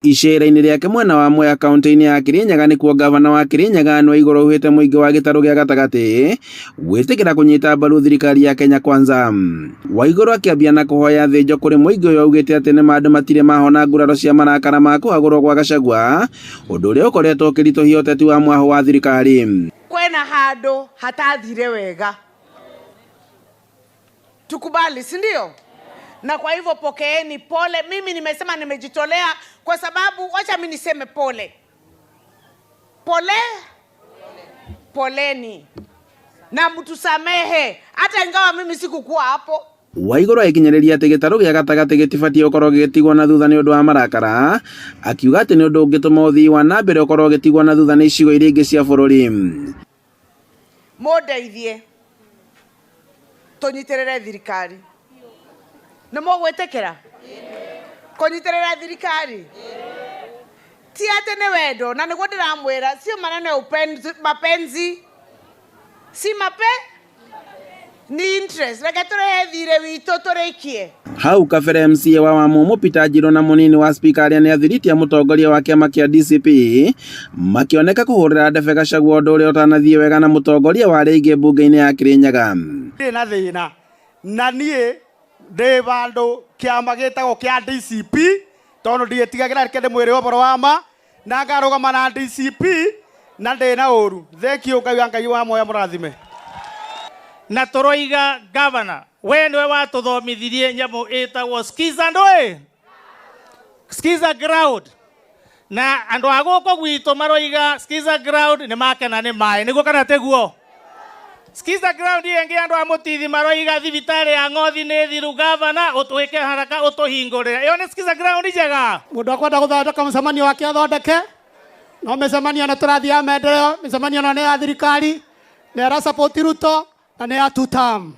Icera-inĩ rĩake mwena wa Mwea kauntĩ-inĩ ya Kirinyaga nĩkuo ngavana wa Kirinyaga Anne Waigũrũ augĩte mũingĩ wa gĩtarũ gĩa gatagatĩ gwĩtĩkĩra kũnyita mbaru thirikari ya Kenya Kwanza. Waigũrũ akĩambia na kũhoya thĩnjo kũrĩ mũingĩ ũyũ augĩte atĩ nĩma andũ matirĩ mahona nguraro cia marakara ma kũhagũrwo gwa Gachagua ũndũ ũrĩa ũkoretwo ũkĩritũhia ũteti wa mwahũ wa thirikari. Kwena handũ hatathire wega, tukubali, si ndio? Na kwa hivyo pokeeni pole. Mimi nimesema nimejitolea kwa sababu, wacha mimi niseme pole pole, poleni na mtusamehe, hata ingawa mimi sikukuwa hapo. Waigũrũ agĩkinyĩrĩria atĩ gĩtarũ gĩa gatagatĩ gĩtibatiĩ gũkorwo gĩgĩtigwo na thutha nĩ ũndũ wa marakara, akiuga atĩ nĩ ũndũ ũngĩtũma ũthii wa na mbere ũkorwo ũgĩtigwo na thutha nĩ icigo iria ingĩ cia bũrũri. Mũndeithie tũnyitĩrĩre thirikari. Nĩ mũgwĩtĩkĩra kũnyitĩrĩra thirikari? Ti atĩ nĩ wendo, na nĩguo ndĩramwĩra, sio maneno ya upenzi, mapenzi si mape ni interest. Reke tũrĩhe thirĩ witũ tũrĩkie. Hau kabere MCA wa Wamumu Peter Njirũ na mũnini wa spika arĩa nĩ athiriti a mũtongoria wa kĩama kĩa DCP makĩoneka kũhũrĩra ndebe Gachagua ũndũ ũrĩa ũtanathiĩ wega na mũtongoria wa arĩa aingĩ mbunge-inĩ ya Kirinyaga. Ndirĩ na thĩna na niĩ ndĩ vandũ kĩama gĩtagwo kĩa DCP tondũ ndiĩtigagĩra, reke ndĩmwĩre ũhoro wa ma, na ngarũgama na DCP na ndĩ na ũru. Thank you, Ngai wa Ngai wa moya mũrathime. Na tũroiga governor, we nĩwe watũthomithirie nyamũ ĩtagwo skiza ndũĩ skiza ground, na andũ a gũkũ gwitũ maroiga skiza ground nĩ makena nĩ maĩ, nĩguo kana tĩguo? Skiza ground ĩngĩ, andũ a Mũtithi maroiga thibitarĩ ya Ng'othi nĩ thiru, gavana ũtwĩke haraka ũtũhingũrĩre, ĩyo nĩ skiza ground njega. Mũndũ akwenda gũthondeka mũcemanio wake athondeke, no mĩcemanio ĩno tũrathiĩ ya maendeleo, mĩcemanio ĩno nĩ ya thirikari, nĩ ĩra support Ruto na nĩ ya two term,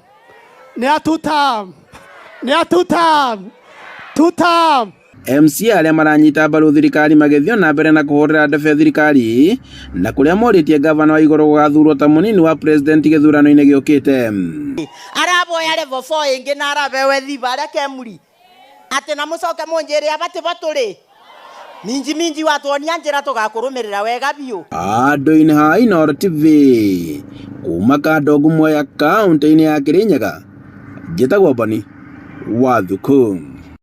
nĩ ya two term, nĩ ya two term, two term. MCA arĩa maranyita mbaru thirikari magĩthiĩ na mbere na kũhũrĩra ndebe thirikari na kũrĩa morĩtie gavana wa igũrũ gũgathurwo ta mũnini wa president gĩthurano-inĩ gĩũkĩte. Araboya level 4 ĩngĩ na arabewe thiba arĩa kemuri atĩ na mũcoke mũnjĩre aba tibo tũrĩ minji minji watuonia njĩra tũgakũrũmĩrĩra wega biũ. Andũ-inĩ ha Inooro TV kuma Kandongu Mwea kaũntĩ-inĩ ya Kirinyaga, njĩtagwo Boni wa Thuku.